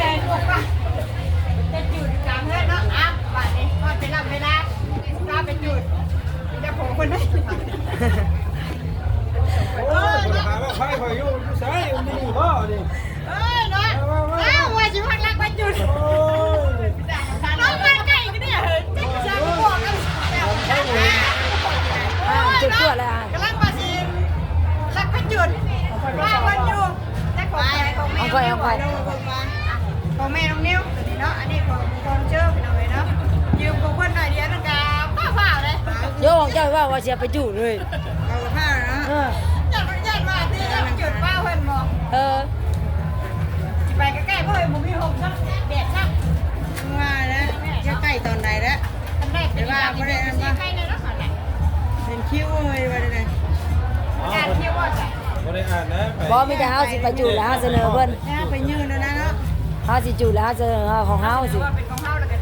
ຈະຈູດກາງເຮືອນເນາະ. ອ່ະ ບາດນີ້ຮອດເວລາ ເວລາພາໄປຈູດ ມີແຕ່ຜົວຄົນໃດ. ໂອ້ຍ ເນາະ ຫາວ່າໄຟຂ້ອຍຢູ່ ຢູ່ໃສ ມັນຢູ່ນີ້ບໍ່ນີ້? ເອີເນາະ ເອົາ ວ່າຊິພາລັກໄປຈູດ ໂອ້ຍ ນ້ອງມາໄກກະນີ້ ເອີ ຈັກຊິບອກກັນ ອ່າ ຈຸດຈວດແລ້ວ ກຳລັງວ່າຊິລັກໄປຈູດ ວ່າເພິ່ນຢູ່ ຈັກຂອງໃຜຂອງແມ່ ຂອງຂ້ອຍ ຂອງຂ້ອຍ ຂອງແມ່ນ້ອງນິວ ຕົວນີ້ເນາະ ອັນນີ້ຂອງ ຂອງເຈີ ພີ່ນ້ອງເອີຍເນາະ ຢືມຂອງເພິ່ນໜ້ອຍດຽວ ນັ້ນກະຟ້າວໆເດ້. ໂຍ ຂອງເຈົ້າວ່າ ວ່າຊິເອົາໄປຈູດເລີຍ ເອົາກັບພ້າວເນາະ ເອີ ຢ້ານ ຢ້ານວ່າຊິໄປຈູດຟ້າວເພິ່ນບໍ ເອີ ຊິໄປໃກ້ໆ ເພາະບໍ່ມີຮົ່ມຊ້ຳ ແດດຊ້ຳ ວ່າແລ້ວ ຈະໃກ້ຕອນໃດແລ້ວ ຄັນໄດ້ເປັນ ແຕ່ວ່າບໍ່ໄດ້ອັນວ່າ ໃກ້ແລ້ວເນາະ ເປັນຄິວເອີຍ ວ່າໄດ້ ອ່ານຄິວບໍ່ ບໍ່ໄດ້ອ່ານນະ ບໍ່ ມີແຕ່ເຮົາຊິໄປຈູດແລ້ວເຮົາສະເໜີເພິ່ນ ໄປຍື່ນນັ້ນນະເນາະ ເຮົາຊິຈູດແລ້ວເຮົາສະເໜີຂອງເຮົາຊິ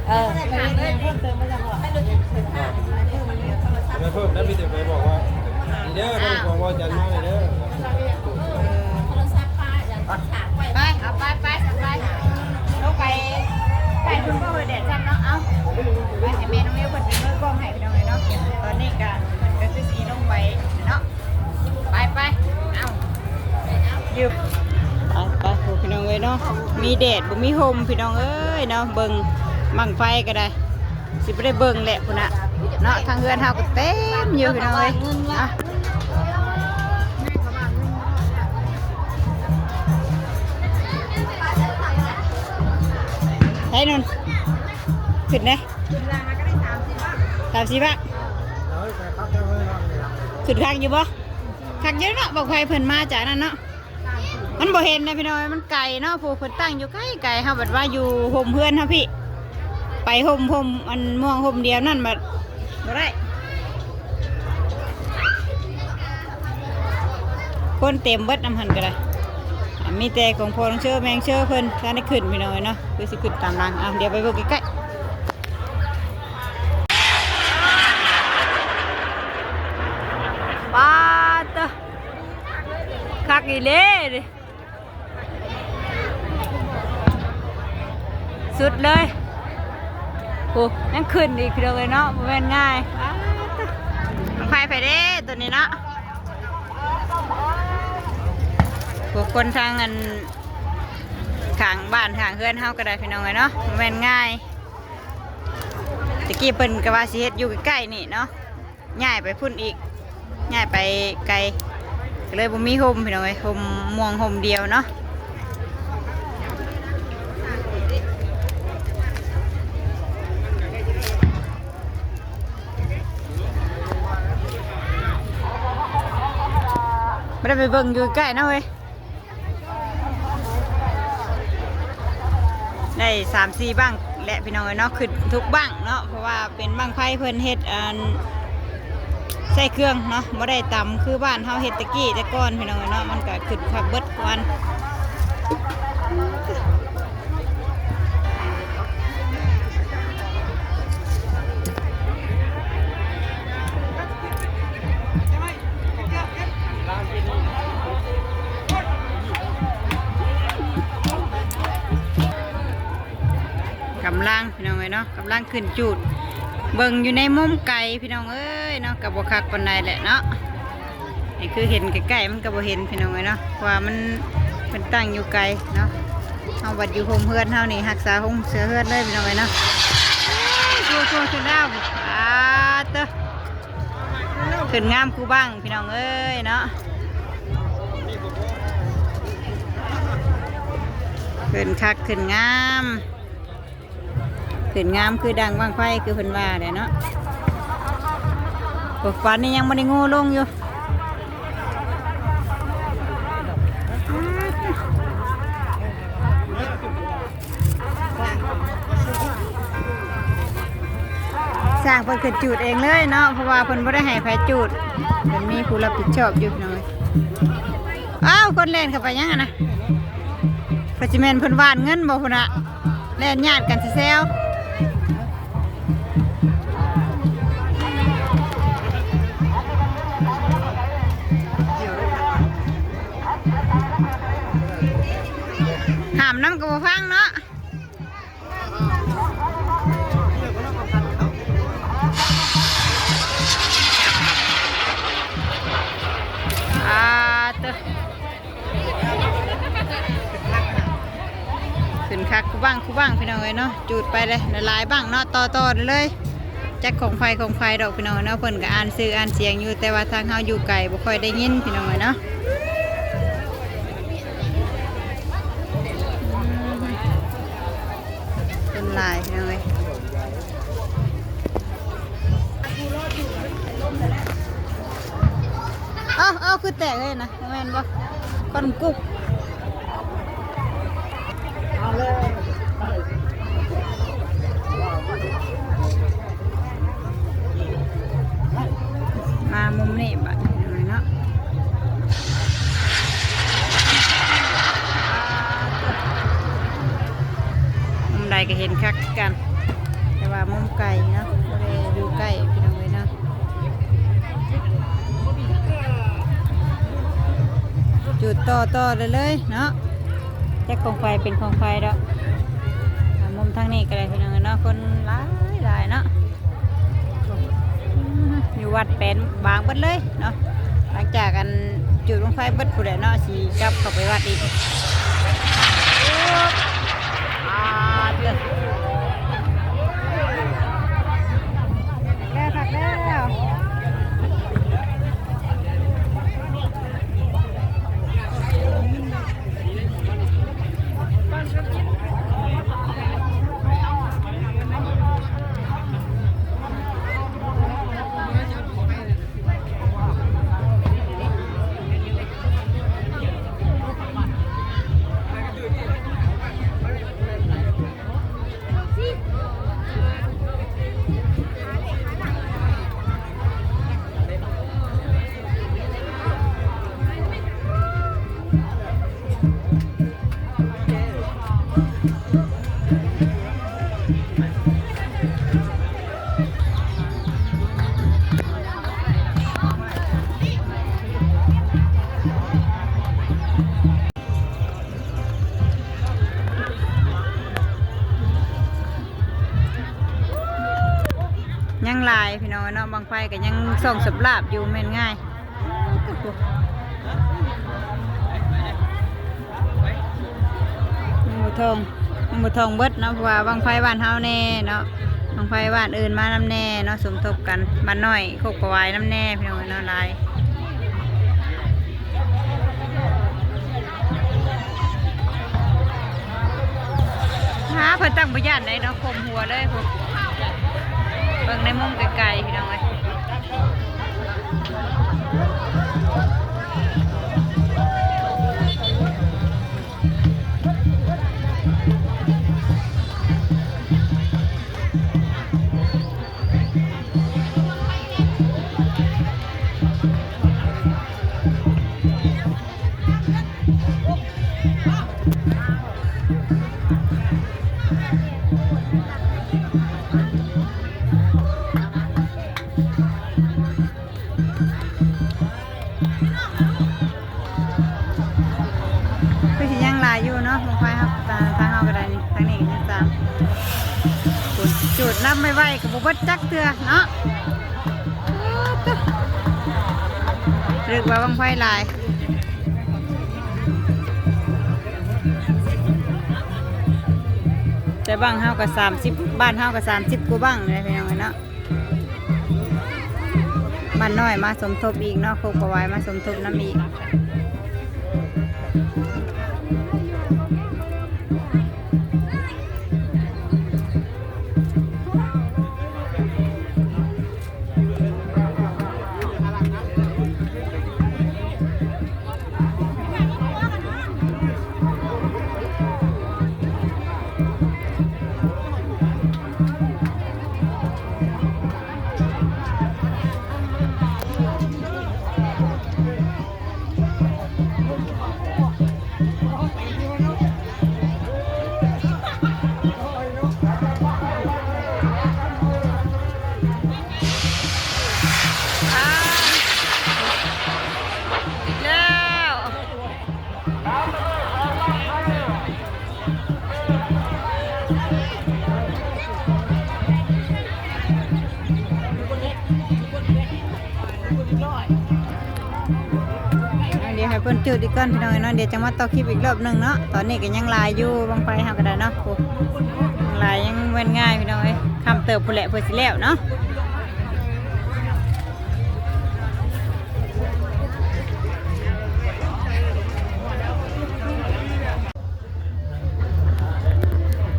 ເອີ ໄປເພີ່ມນະ ມີແຕ່ໄປບອກວ່າ ນີ້ເດີ ຂອງວໍຈັນມານີ້ເດີ ໄປ ເອົາໄປ ໄປ ໄປ ລົງໄປ ໄປ ເພິ່ນບໍ່ເຮີແດດຊ້ຳເນາະ ເອົາ ໄປໃຫ້ແມ່ນ້ອງນິວເພິ່ນເປັນມືກ້ອງໃຫ້ ພີ່ນ້ອງເອີຍເນາະ ຕອນນີ້ກະ ເພິ່ນກະຄືຊິລົງໄປເນາະ. ໄປໆ ເອົາ ຢືມ ໄປໆ ໂອ້ ພີ່ນ້ອງເອີຍເນາະ ມີແດດບໍ່ມີຮົ່ມ ພີ່ນ້ອງເອີຍເນາະ ເບິ່ງບັ້ງໄຟກະໄດ້ ຊິບໍ່ໄດ້ເບິ່ງແຫຼະພຸ້ນນະເນາະ ທາງເຮືອນເຮົາກະເຕັມຢູ່ ພີ່ນ້ອງເອີຍ ອ່ະ ໃຜນຸ່ນ ຂຶ້ນເດ້ ສາມສີ່ບາດ ຂຶ້ນຄັກຢູ່ບໍ່? ຄັກຢູ່ເນາະ ບັ້ງໄຟເພິ່ນມາຈາກນັ້ນເນາະ ມັນບໍ່ເຫັນນະພີ່ນ້ອງ ມັນໄກເນາະ ຜູ້ເພິ່ນຕັ້ງຢູ່ໄກໆ ເຮົາບັດວ່າຢູ່ຮົ່ມເຮືອນເຮົາພີ້ ໄປຮົ່ມ ຮົ່ມອັນມ່ວງຮົ່ມດຽວນັ້ນບັດບໍ່ໄດ້ ຄົນເຕັມເບິດນຳຫັ້ນກະໄດ້ ມີແຕ່ຂອງພໍ່ນ້ອງເຊີ ແມ່ນ້ອງເຊີເພິ່ນທັນໄດ້ຂຶ້ນ ພີ່ນ້ອງເອີຍເນາະ ຄືຊິຂຶ້ນຕາມຫຼັງ ອ່ະ ດຽວໄປເບິ່ງໃກ້ໆ. ປາດເຕີ ຄັກອີ່ຫຼີ ສຸດເລີຍ ໂອ້ ຍັງຂຶ້ນອີກ ພີ່ນ້ອງເອີຍເນາະ ບໍ່ແມ່ນງ່າຍ ປາດເຕີ ບັ້ງໄຟໃຜເດ້ໂຕນີ້ເນາະ ໂອ້ ຄົນທາງອັນ ຂ້າງບ້ານຂ້າງເຮືອນເຮົາກະໄດ້ ພີ່ນ້ອງເອີຍເນາະ ບໍ່ແມ່ນງ່າຍ ຕະກີ້ເພິ່ນກະວ່າຊິເຮັດຢູ່ໃກ້ໆນີ້ເນາະ ຍ້າຍໄປພຸ້ນອີກ ຍ້າຍໄປໄກ ກະເລີຍບໍ່ມີຮົ່ມ ພີ່ນ້ອງເອີຍ ຮົ່ມມ່ວງຮົ່ມດຽວເນາະ ບໍ່ໄດ້ໄປເບິ່ງຢູ່ໃກ້ເນາະເວີຍ. ໄດ້ສາມສີ່ບັ້ງແຫຼະພີ່ນ້ອງເອີຍເນາະ ຂຶ້ນທຸກບັ້ງເນາະ ເພາະວ່າເປັນບັ້ງໄຟເພິ່ນເຮັດອັນ ໃຊ້ເຄື່ອງເນາະ ບໍ່ໄດ້ຕຳຄືບ້ານເຮົາເຮັດແຕ່ກີ້ແຕ່ກ່ອນພີ່ນ້ອງເອີຍເນາະ ມັນກະຂຶ້ນຄັກເບິດກວ່າ. ກຳລັງພີ່ນ້ອງເອີຍເນາະ ກຳລັງຂຶ້ນຈູດ ເບິ່ງຢູ່ໃນມຸມໄກພີ່ນ້ອງເອີຍເນາະ ກະບໍ່ຄັກປານໃດແຫຼະເນາະ. ນີ້ຄືເຫັນໃກ້ໆ ມັນກະບໍ່ເຫັນພີ່ນ້ອງເອີຍເນາະ ເພາະວ່າມັນ ເພິ່ນຕັ້ງຢູ່ໄກເນາະ ເຮົາບັດຢູ່ໂຮມເຮືອນເຮົານີ້ ຮັກສາໂຮງເສືອເຮືອນເລີຍພີ່ນ້ອງເອີຍເນາະ. ໂອ້ ໂອ້ ໂອ້ ຂຶ້ນແລ້ວ ອາເຕີ ຂຶ້ນງາມຄູ່ບັ້ງພີ່ນ້ອງເອີຍເນາະ ຂຶ້ນຄັກຂຶ້ນງາມ. ຂຶ້ນງາມຄືດັ່ງບັ້ງໄຟຄືເພິ່ນວ່າແຫຼະເນາະ. ໂອ້ ຄວັນນີ້ຍັງບໍ່ໄດ້ໂງ່ລົງຢູ່ ຊ່າງເພິ່ນຂຶ້ນຈູດເອງເລີຍເນາະ ເພາະວ່າເພິ່ນບໍ່ໄດ້ໃຫ້ໃຜຈູດ ເພິ່ນມີຜູ້ຮັບຜິດຊອບຢູ່ພີ່ນ້ອງເອີຍ. ອ້າວ ຄົນແລ່ນເຂົ້າໄປຫຍັງຫັ້ນນະ ກະຊິແມ່ນເພິ່ນຫວ່ານເງິນບໍ່ພຸ້ນນະ ແລ່ນຍາດກັນແຊວໆ. ເ ຫ້າມນຳກໍບໍ່ຟັງເນາະ. ອ່າ ເຕີ ຂຶ້ນຄັກຄູ່ບັ້ງຄູ່ບັ້ງ ພີ່ນ້ອງເອີຍເນາະ. ຈູດໄປເລີຍ ຫຼາຍໆບັ້ງເນາະ ຕໍ່ໆເລີຍ. ຈັກຂອງໃຜຂອງໃຜດອກ ພີ່ນ້ອງເອີຍເນາະ. ເພິ່ນກໍອ່ານຊື່ອ່ານສຽງຢູ່ ແຕ່ວ່າທາງເຮົາຢູ່ໄກ ບໍ່ຄ່ອຍໄດ້ຍິນ ພີ່ນ້ອງເອີຍເນາະ. ຄົນຫຼາຍພີ່ນ້ອງເອີຍ. ເອົາ ເອົາ ຄືແຕກເລີຍນະ ແມ່ນບໍ່? ຄົນກຸກ ມາມຸມນີ້ບາດນີ້ເນາະ. ມຸມໃດກໍເຫັນຄັກຄືກັນ ແຕ່ວ່າມຸມໄກເນາະ ບໍ່ໄດ້ຢູ່ໃກ້ ພີ່ນ້ອງເອີຍເນາະ. ຈູດຕໍ່ໆເລີຍເນາະ. ຈັກຂອງໃຜເປັນຂອງໃຜດອກ. ອ່າ ມຸມທາງນີ້ກໍໄດ້ ພີ່ນ້ອງເອີຍເນາະ ຄົນຫຼາຍໆເນາະ. ຢູ່ວັດແປນບາງເບິດເລີຍເນາະ. ຫຼັງຈາກອັນຈູດບັ້ງໄຟເບິດພຸ້ນແຫຼະເນາະ ຊິກັບເຂົ້າໄປວັດອີກ. ອາ ເດີ ຄັກແລ້ວ ຄັກແລ້ວ. ຍັງຫຼາຍພີ່ນ້ອງເນາະ ບັ້ງໄຟກໍຍັງສ່ອງສາບລາບຢູ່ ແມ່ນງ່າຍ. ຍັງບໍ່ທ່ອງ ຍັງບໍ່ທ່ອງເບິດເນາະ ເພາະວ່າບັ້ງໄຟບ້ານເຮົາແດ່ເນາະ ບັ້ງໄຟບ້ານອື່ນມານຳແດ່ເນາະ ສົມທົບກັນ ບ້ານນ້ອຍໂຄກປະຫວາຍນຳແດ່ ພີ່ນ້ອງເອີຍເນາະ ຫຼາຍ. ຫາ ເພິ່ນຕັ້ງບໍ່ຢ້ານໃດເນາະ ຂົ່ມຫົວເລີຍພຸ້ນ ເບິ່ງໃນມຸມໄກໆ ພີ່ນ້ອງເອີຍ. ຄືຊິຍັງຫຼາຍຢູ່ເນາະ ບັ້ງໄຟເຮົາ ທາງເຮົາກໍໄດ້ນີ້ ທາງນີ້ກໍຍັງຕາມ ຈູດນຳໄວໆກໍບໍ່ເບິດຈັກເທື່ອເນາະ. ເອີ ເອີ ເອີ ນຶກວ່າບັ້ງໄຟຫຼາຍ ແຕ່ບັ້ງເຮົາກໍສາມສິບ ບ້ານເຮົາກໍສາມສິບກວ່າບັ້ງເລີຍ ພີ່ນ້ອງເອີຍເນາະ. ບ້ານນ້ອຍມາສົມທົບອີກເນາະ ໂຄກປະຫວາຍມາສົມທົບນຳອີກ. ໂອ້ ດຽວໃຫ້ເພິ່ນຈຸດອີກກ່ອນພີ່ນ້ອງເອີຍເນາະ ດຽວຈັ່ງມາຕໍ່ຄລິບອີກລອບໜຶ່ງເນາະ. ຕອນນີ້ກໍຍັງຫຼາຍຢູ່ ບັ້ງໄຟເຮົາກໍໄດ້ເນາະ ໂອ້ ຍັງຫຼາຍ ຍັງບໍ່ແມ່ນງ່າຍພີ່ນ້ອງເອີຍ. ຄ່ຳເຕີບພຸ້ນແຫຼະເພິ່ນຊິແລ້ວເນາະ.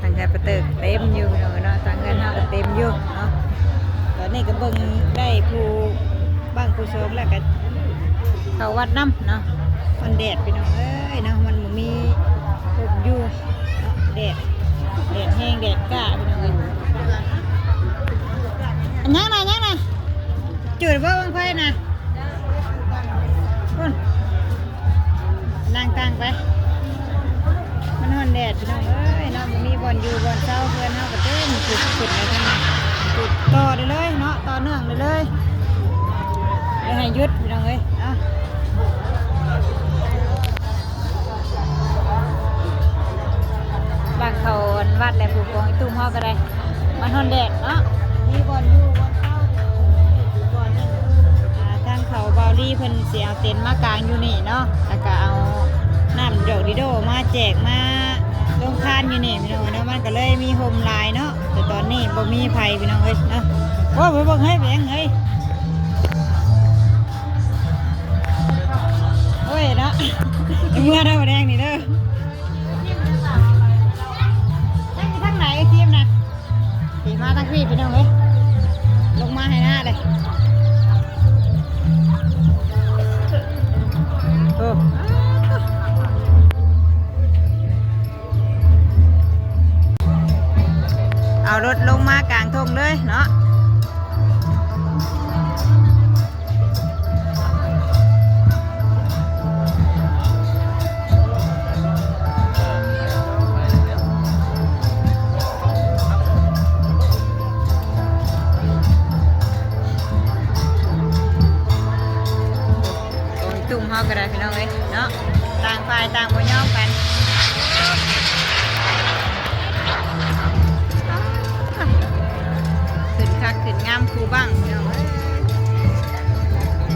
ທາງເຮືອນປາເຕີກເຕັມຢູ່ພີ່ນ້ອງເອີຍເນາະ ທາງເຮືອນເຮົາກໍເຕັມຢູ່ເນາະ. ຕອນນີ້ກໍເບິ່ງໄດ້ຜູ້ບັ້ງຜູ້ສອງແລ້ວ ກໍເຂົ້າວັດນຳເນາະ. ມັນແດດພີ່ນ້ອງເອີຍເນາະ ມັນບໍ່ມີຮົ່ມຢູ່ເນາະ ແດດ ແດດແຮງ ແດດກ້າພີ່ນ້ອງເອີຍ. ອັນຫຍັງນະ ຫຍັງນະ ຈຸດບໍ່ບັ້ງໄຟນະ? ພຸ້ນ ນັ່ງຕັ້ງໄປ ມັນຮ້ອນແດດພີ່ນ້ອງເອີຍເນາະ ບໍ່ມີບ່ອນຢູ່ບ່ອນເຊົາ. ເພື່ອນເຮົາກໍເຕັມ ຈຸດຂຶ້ນໄປທາງນັ້ນ ຈຸດຕໍ່ໄດ້ເລີຍເນາະ ຕໍ່ເນື່ອງໄດ້ເລີຍ ບໍ່ໃຫ້ຢຸດພີ່ນ້ອງເອີຍເນາະ. ບັ້ງເຂົ້າວັດແລ້ວ ຜູ້ກອງອີ່ຕຸ້ມເຮົາກໍໄດ້ ມັນຮ້ອນແດດເນາະ ມີບ່ອນຢູ່ບ່ອນເຊົາ. ອ່າ ທາງເຂົາເບົາລີເພິ່ນຊິເອົາເຕັນມາກາງຢູ່ນີ້ເນາະ ແລ້ວກໍເອົານ້ຳດອກດີໂດມາແຈກມາໂຮງທານຢູ່ນີ້ພີ່ນ້ອງເນາະ. ມັນກໍເລີຍມີຮົ່ມຫຼາຍເນາະ ແຕ່ຕອນນີ້ບໍ່ມີໃຜພີ່ນ້ອງເອີຍເນາະ. ໂອ້ ໄປເບິ່ງເຮີ້ຍ ໄປຫຍັງເຮີ້ຍ ໂອ້ຍເນາະ ເມືອເດີ ແດງນີ້ເດີ. ໄປທາງໃດທີມນະ? ຊິມາທາງພີ້ພີ່ນ້ອງເອີຍ ລົງມາໃຫ້ໜ້າເລີຍ. ໂອ້ ເອົາລົດລົງມາກາງທົ່ງເລີຍເນາະ. ໂອ້ຍ ຕຸ້ມເຮົາກໍໄດ້ພີ່ນ້ອງເອີຍເນາະ ຕ່າງຝ່າຍຕ່າງບໍ່ຍອມກັນ. ຂຶ້ນຄັກຂຶ້ນງາມຄູ່ບັ້ງພີ່ນ້ອງເອີຍ.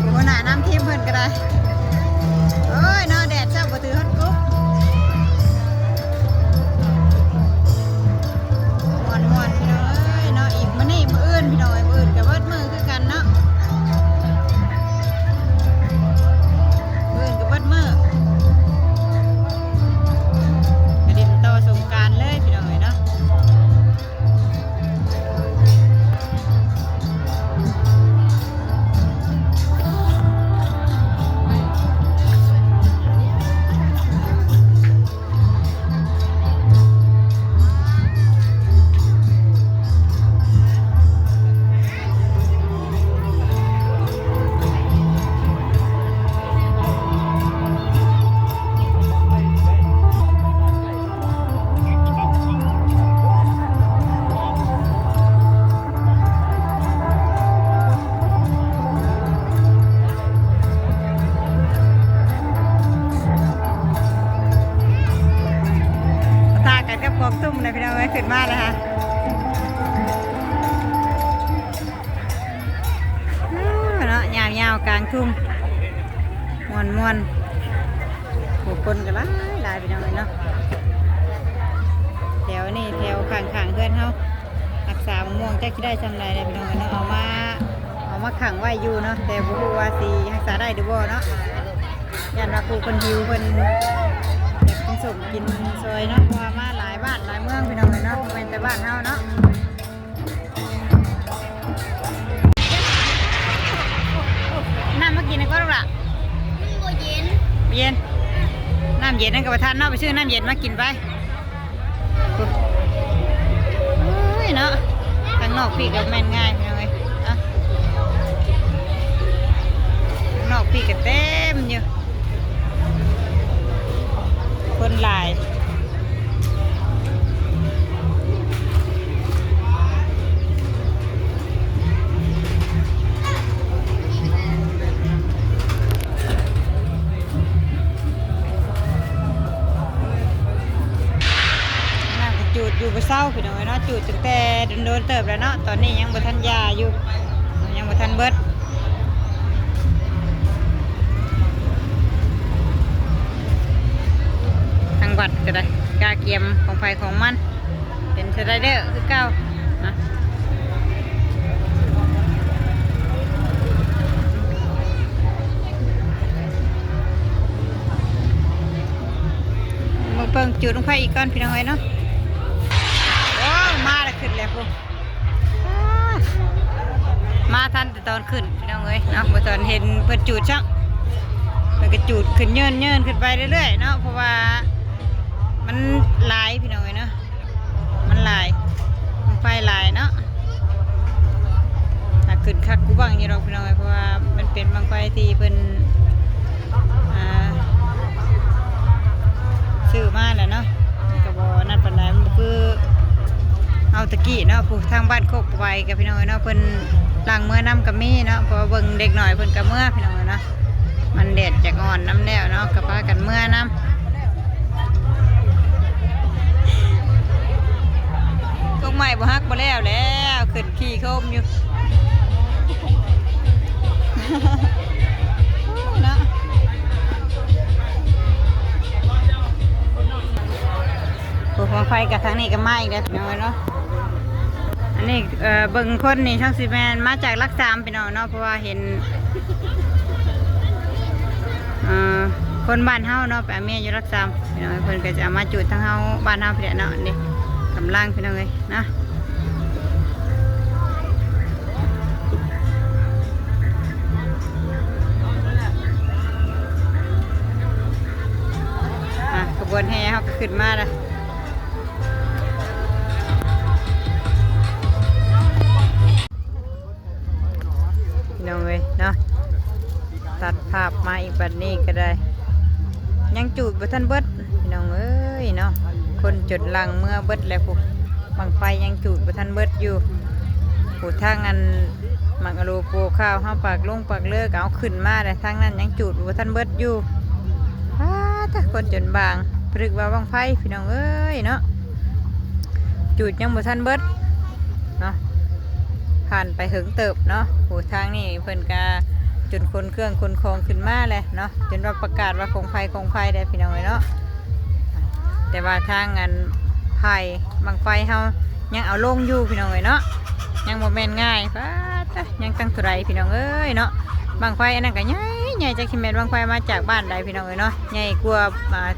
ຫົວໜ້ານຳທີມເພິ່ນກໍໄດ້. ໂອ້ຍເນາະ ແດດຊ້ຳບໍ່ຖືຮອດກຸບ. ມ່ວນໆ ພີ່ນ້ອງເອີຍເນາະ. ອີກມື້ນີ້ມື້ອື່ນພີ່ນ້ອງເອີຍ ມື້ອື່ນກໍເບິດມື້ຄືກັນເນາະ ມື້ອື່ນກໍເບິດມື້ ໄປຫຼິ້ນຕໍ່ສົງການເລີຍພີ່ນ້ອງເອີຍເນາະ. ປະທະກັນກັບກອງຕຸ້ມນະພີ່ນ້ອງເອີຍ ຂຶ້ນມາແລ້ວຮະ. ເນາະ ຍາວໆ ກາງທຸ່ງ ມ່ວນໆ ຜູ້ຄົນກໍຫຼາຍໆ ພີ່ນ້ອງເອີຍເນາະ. ແຖວນີ້ແຖວຂ້າງໆ ເຮືອນເຮົາ ຮັກສາມະມ່ວງຈັກຊິໄດ້ຊ່ຳໃດແຫຼະພີ່ນ້ອງເອີຍເນາະ. ເອົາມາ ເອົາມາຂັງໄວ້ຢູ່ເນາະ ແຕ່ບໍ່ຮູ້ວ່າຊິຮັກສາໄດ້ຫຼືບໍ່ເນາະ. ຢ້ານວ່າຜູ້ເພິ່ນຫິວເພິ່ນຢາກກິນສົ້ມກິນຊອຍເນາະ ເພາະວ່າມາຫຼາຍບ້ານຫຼາຍເມືອງພີ່ນ້ອງເອີຍເນາະ ບໍ່ແມ່ນແຕ່ບ້ານເຮົາເນາະ. ນ້ຳມາກິນກ່ອນລູກຫຼ້າ. ມັນບໍ່ເຢັນ ບໍ່ເຢັນ ນ້ຳເຢັນນັ້ນກໍບໍ່ທັນເນາະ ໄປຊື້ນ້ຳເຢັນມາກິນໄປ. ໂອ້ຍເນາະ ທາງນອກພີ້ກໍແມ່ນງ່າຍພີ່ນ້ອງເອີຍ. ເອົ້າ ທາງນອກພີ້ກໍເຕັມຢູ່ ຄົນຫຼາຍ. ເ ຢູ່ບໍ່ເຊົາພີ່ນ້ອງເອີຍເນາະ ຈູດຕັ້ງແຕ່ດົນໆເຕີບແລ້ວເນາະ ຕອນນີ້ຍັງບໍ່ທັນຢ່າຢູ່ ຍັງບໍ່ທັນເບິດ. ທາງວັດກໍໄດ້ກະກຽມຂອງໃຜຂອງມັນ ເປັນສະໄລເດີຄືເກົ່ານະ. ມາເບິ່ງຈູດບັ້ງໄຟອີກກ່ອນພີ່ນ້ອງເອີຍເນາະ. ໂອ້ ມາແລ້ວ ຂຶ້ນແລ້ວພຸ້ນ ມາທັນແຕ່ຕອນຂຶ້ນພີ່ນ້ອງເອີຍເນາະ ບໍ່ທັນເຫັນເພິ່ນຈູດຊ້ຳ ເພິ່ນກໍຈູດຂຶ້ນເຍີ້ນໆຂຶ້ນໄປເລື້ອຍໆເນາະ ເພາະວ່າມັນຫຼາຍພີ່ນ້ອງເອີຍເນາະ. ມັນຫຼາຍ ບັ້ງໄຟຫຼາຍເນາະ ຖ້າຂຶ້ນຄັກກູບັ້ງຢູ່ດອກພີ່ນ້ອງເອີຍ ເພາະວ່າມັນເປັນບັ້ງໄຟທີ່ເພິ່ນ ອ່າ ຊື້ມາແລ້ວເນາະ ມັນກໍບໍ່ນັ້ນປານໃດ ມັນບໍ່ຄືເອົາແຕ່ກີ້ເນາະ. ຜູ້ທາງບ້ານໂຄກປາຍກັບພີ່ນ້ອງເອີຍເນາະ ເພິ່ນລາງເມືອນຳກໍມີເນາະ ເພາະວ່າເບິ່ງເດັກນ້ອຍເພິ່ນກໍເມືອພີ່ນ້ອງເອີຍເນາະ. ມັນແດດຈະອ່ອນນຳແລ້ວເນາະ ກໍພາກັນເມືອນຳ. ກົກໄມ້ບໍ່ຫັກບໍ່ແລ້ວແລ້ວ ຂຶ້ນຂີ່ໂຄມຢູ່ເນາະ. ໂອ້ ບັ້ງໄຟກໍທາງນີ້ກໍມາອີກແລ້ວພີ່ນ້ອງເນາະ. ອັນນີ້ ເອີ ເບິ່ງຄົນນີ້ຊ່າງຊິແມ່ນມາຈາກຫຼັກສາມພີ່ນ້ອງເນາະ ເພາະວ່າເຫັນ ເອີ ຄົນບ້ານເຮົາເນາະ ໄປເອົາເມຍຢູ່ຫຼັກສາມພີ່ນ້ອງ ເພິ່ນກໍຈະເອົາມາຈູດທາງເຮົາ ບ້ານເຮົາພີ້ແຫຼະເນາະ. ນີ້ກຳລັງພີ່ນ້ອງເອີຍເນາະ ອ່າ ຂະບວນແຫ່ເຮົາກໍຂຶ້ນມາແລ້ວ. ພີ່ນ້ອງເອີຍເນາະ ຕັດພາບມາອີກບັດນີ້ກໍໄດ້ ຍັງຈູດບໍ່ທັນເບິດພີ່ນ້ອງເອີຍເນາະ. ຄົນຈົນຫຼັງເມືອເບິດແລ້ວພຸ້ນ ບັ້ງໄຟຍັງຈູດບໍ່ທັນເບິດຢູ່ ຜູ້ທາງອັນໝາກອາໂລໂປຂາວເຮົາ ປາກລົງປາກເລີກະເອົາຂຶ້ນມາແລ້ວ ທາງນັ້ນຍັງຈູດບໍ່ທັນເບິດຢູ່. ປາດຕະ ຄົນຈົນບາງ ປຶກວ່າບັ້ງໄຟພີ່ນ້ອງເອີຍເນາະ ຈູດຍັງບໍ່ທັນເບິດເນາະ ຜ່ານໄປເຫິງເຕີບເນາະ. ໂອ້ ທາງນີ້ເພິ່ນກະຈົນຂົນເຄື່ອງຂົນຂອງຂຶ້ນມາແຫຼະເນາະ ຈົນວ່າປະກາດວ່າຂອງໃຜຂອງໃຜແດ່ພີ່ນ້ອງເອີຍເນາະ. ແຕ່ວ່າທາງອັນພາຍບັ້ງໄຟເຮົາຍັງເອົາລົງຢູ່ພີ່ນ້ອງເອີຍເນາະ ຍັງບໍ່ແມ່ນງ່າຍ. ປາດຕະ ຍັງຕັ້ງເທົ່າໃດພີ່ນ້ອງເອີຍເນາະ. ບັ້ງໄຟອັນນັ້ນກໍໃຫຍ່ ໃຫຍ່ ຈັກຊິແມ່ນບັ້ງໄຟມາຈາກບ້ານໃດພີ່ນ້ອງເອີຍເນາະ ໃຫຍ່ກວ່າ ອ່າ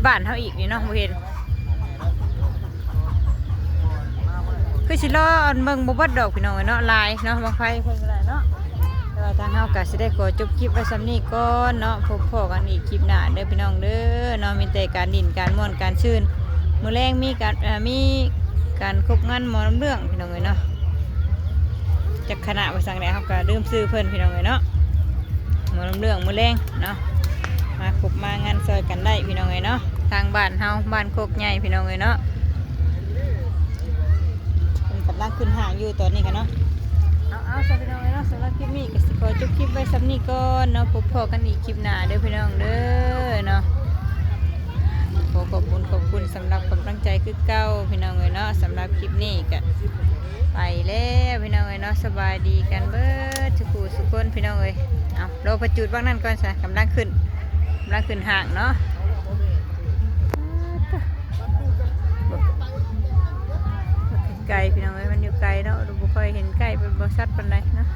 ບ້ານເຮົາອີກນີ້ເນາະ ບໍ່ເຫັນ ຄືຊິລໍອັນເບິ່ງບໍ່ເບິດດອກພີ່ນ້ອງເອີຍເນາະ ຫຼາຍເນາະ ບັ້ງໄຟເພິ່ນກໍໄດ້ເນາະ. ແຕ່ວ່າທາງເຮົາກໍຊິໄດ້ຂໍຈົບຄລິບໄວ້ສ່ຳນີ້ກ່ອນເນາະ ພົບພໍ້ກັນອີກຄລິບໜ້າເດີພີ່ນ້ອງເດີເນາະ. ມີແຕ່ການຫຼິ້ນການມ່ວນການຊື່ນ ມື້ແລງມີການ ເອີ ມີການຄົບງານໝໍລຳເລື່ອງພີ່ນ້ອງເອີຍເນາະ. ຈັກຄະນະວ່າຈັ່ງໃດ ເຮົາກໍລືມຊື່ເພິ່ນພີ່ນ້ອງເອີຍເນາະ. ໝໍລຳເລື່ອງມື້ແລງເນາະ ມາຄົບມາງານຊ່ອຍກັນໄດ້ພີ່ນ້ອງເອີຍເນາະ. ທາງບ້ານເຮົາ ບ້ານໂຄກໃຫຍ່ພີ່ນ້ອງເອີຍເນາະ ເພິ່ນກຳລັງຂຶ້ນຫ້າງຢູ່ຕອນນີ້ກະເນາະ. ເອົາໆ ຊະພີ່ນ້ອງເອີຍເນາະ ສຳລັບຄລິບນີ້ກໍຊິຂໍຈົບຄລິບໄວ້ສ່ຳນີ້ກ່ອນເນາະ. ພົບພໍ້ກັນອີກຄລິບໜ້າເດີພີ່ນ້ອງເດີເນາະ. ຂໍຂອບຄຸນຂອບຄຸນສຳລັບກຳລັງໃຈຄືເກົ່າພີ່ນ້ອງເອີຍເນາະ. ສຳລັບຄລິບນີ້ກະ ໄປແລ້ວພີ່ນ້ອງເອີຍເນາະ ສະບາຍດີກັນເບິດທຸກຜູ້ທຸກຄົນພີ່ນ້ອງເອີຍ. ເອົາ ລໍເພິ່ນຈູດບັ້ງນັ້ນກ່ອນຊະ ກຳລັງຂຶ້ນ ກຳລັງຂຶ້ນຫ້າງເນາະ. ໄກພີ່ນ້ອງເອີຍ ມັນຢູ່ໄກເນາະ ບໍ່ຄ່ອຍເຫັນໃກ້ ບໍ່ຊັດປານໃດເນາະ.